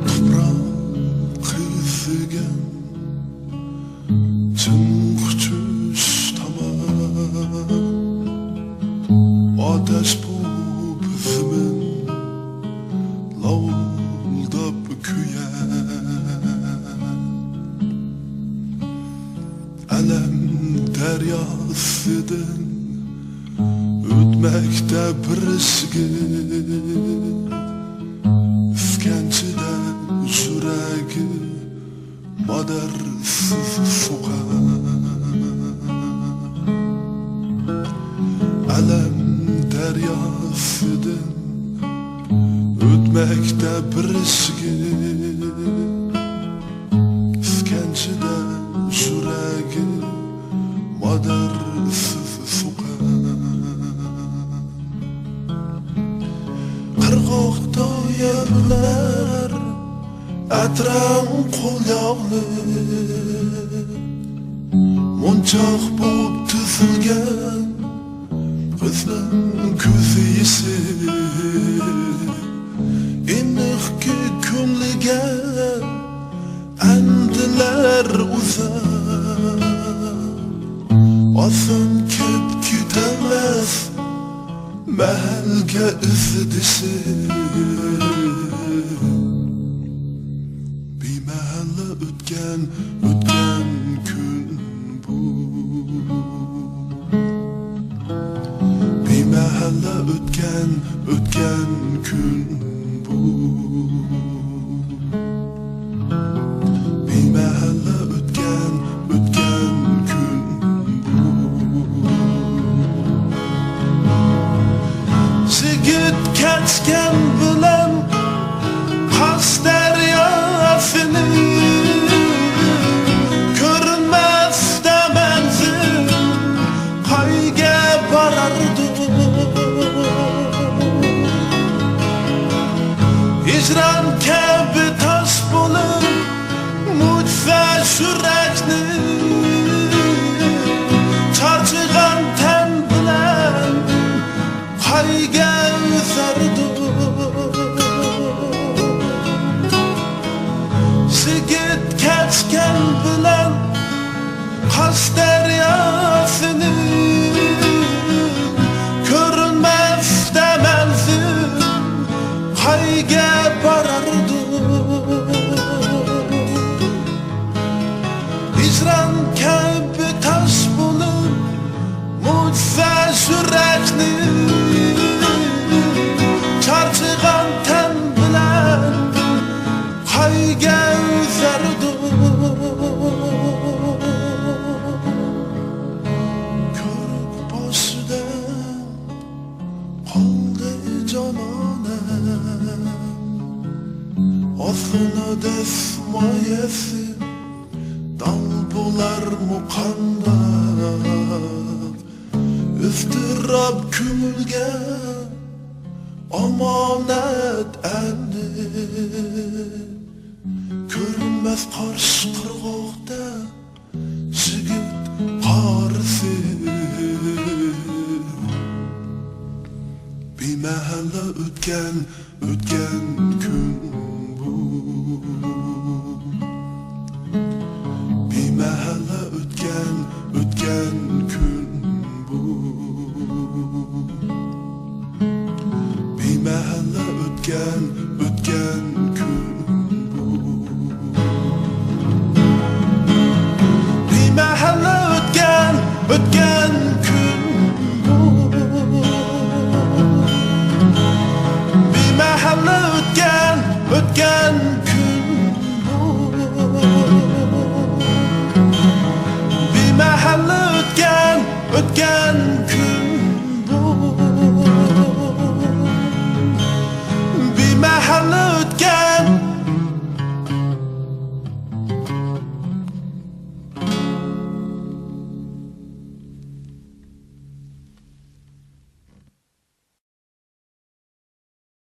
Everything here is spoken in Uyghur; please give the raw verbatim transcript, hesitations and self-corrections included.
تۇپراق قىزىگەن چىڭ قۇچۇش تامان، ئاتەش بوپ زېمىن لاۋۇلداپ كۆيەر. ئەلەم دەرياسىدىن ئۆتمەكتە بىر سىگىت، ئىسكەنجىدە يۈرەكى مادارسىز سوقار. ئەلەم دەرياسىدىن ئۆتمەكتە بىر سىگىت، ئىسكەنجىدە يۈرەكى مادارسىز سوقار. قىرغاقتا يەرلەر ئەترەڭ قول ياغلىق، مونچاق بولۇپ تىزىلگەن قىزنىڭ كۆز يېشى، ئېنىقكى كۆڭلىگە ئەندىلەر ئۇزاق، ئاسان كەپ كېتەلمەس مەھەلگە ئىزدىشىم. بىمەھەللە ئۆتكەن، ئۆتكەن كۈن بۇ. بىمەھەللە ئۆتكەن، ئۆتكەن كۈن بۇ. بىمەھەللە ئۆتكەن، ئۆتكەن كۈن بۇ. يىگىت كەچكەن بىلەن قاش دەرياسىنى، كۆرۈنمەستە مەنزىل قەيەرگە باراردۇ؟ ھىجران كەبى تاش بولۇپ مۇجىزە يۈرەكنى، چارچىغان تەن بىلەن قەيەرگە ئۈزەردۇ؟ يىگىت كەچكەن بىلەن قاش دەرياسىنى، كۆرۈنمەستە مەنزىل قەيەرگە باراردۇ؟ ھىجران كەبى تاش بولۇپ مۇجىزە يۈرەكنى، چارچىغان تەن بىلەن قەيەرگە ئۈزەردۇ؟ كۆرۈك باشىدىن قالدى جانانەم، ئازغىنە دەسمايەسى داڭ بولارمۇ قانداق؟ ئىزتىراپ كۆڭۈلگە ئامانەت ئەمدى، كۆرۈنمەس قارشى قىرغاقتا يىگىت قارىسى. بىمەھەللە ئۆتكەن، ئۆتكەن كۈن بۇ. بىمەھەللە ئۆتكەن، ئۆتكەن كۈن بۇ. بىمەھەللە ئۆتكەن، ئۆتكەن كۈن بۇ. بىمەھەللە ئۆتكەن، ئۆتكەن كۈن بۇ. بىمەھەللە ئۆتكەن، ئۆتكەن